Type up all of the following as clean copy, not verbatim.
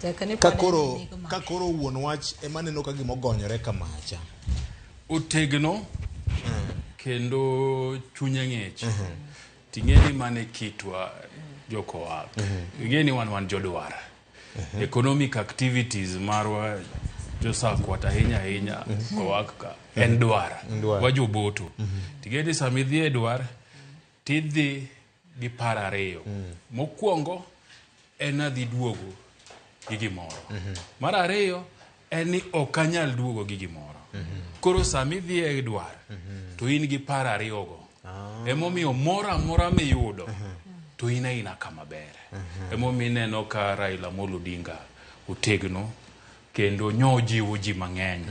Tek ni Ka pod koro en enigma. ka koro wuon wach ema neno ka gima ogonyore kamacha. Otegno kendo chunye ng'ich. Ting'e ni mano e kitwa jokowak. Ing'e ni wan wan jodwar. Economic activities marwa josakwat ahinya ahinya kowak ka en dwar. Dwar. Wajoboto. Ting'e ni sama idhi e dwar tidhi gi paro ariyo. Mokwongo en adhi duogo gi gimoro. Mar ariyo en ni ok anyal duogo gi gimoro. Koro sama idhi e dwar to in gi paro ariyogo. Emomiyo moro amora miyudo to in aina kama ber. Emomiyo ineno ka Raila Amolo Odinga otegno kendo nyo jiwo ji mang'eny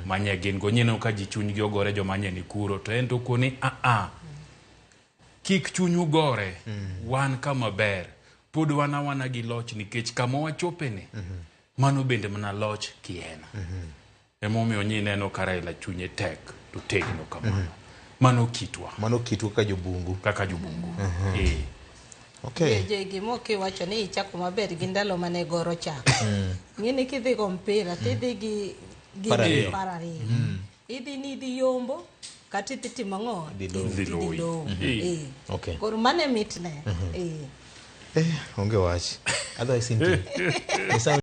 manye gin go. Ineno ka ji chunygi ogore joma nye ni kuro to en to okoni a a kik chunyu gore wan kama ber pod wan awana gi loch nikech kama wachopeni mano bende mana loch kiena. Emomiyo nyineno ka Raila chunye tek to tegno kamano. Mano kitwa Mano kitwa kaka jobungu. kaka jobungu. Eh. Okay. Je, gima ok iwacho ni ichako maber gi ndalo mane goro chako. Ng'e ni kidhi go mpira tidhi gi gi Par ariyo. par ariyo. Idhi ni idhi yombo kata idhi timo ang'o? Idhi lowo. Idhi loyi. lowo. Eh. Eh. Okay. Koro mano e mitne. Eh. Eh, onge wach. Otherwise inti. Nyasaye.